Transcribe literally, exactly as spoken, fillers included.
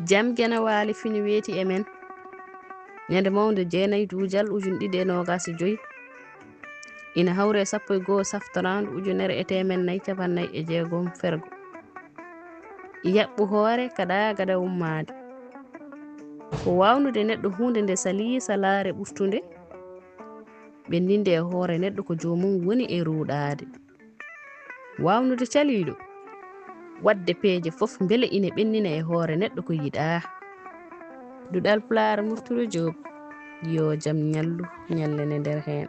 Jam Geno Waali fini weeti e men. Ñande mawnde jeenayi duujal ujunɗiɗi e noogas e joy, ina hawri e sappo e goo saftoraandu ujunere e teemen nayi capannay e jeegom fergo. Yaɓɓu hoore kaɗa gada ummaade. Ko waawnude neɗɗo huunde nde salii salaare ɓurtunde. Ɓenninde e hoore neɗɗo ko joomum woni e ruuɗaade. Waawnude caliiɗo. Waɗde peeje fof mbele ine ɓennina e hoore neɗɗo ko yiɗaa. Duɗal Pulaar Murtuɗo Joob, yo jam ñallu, ñallene nder heen.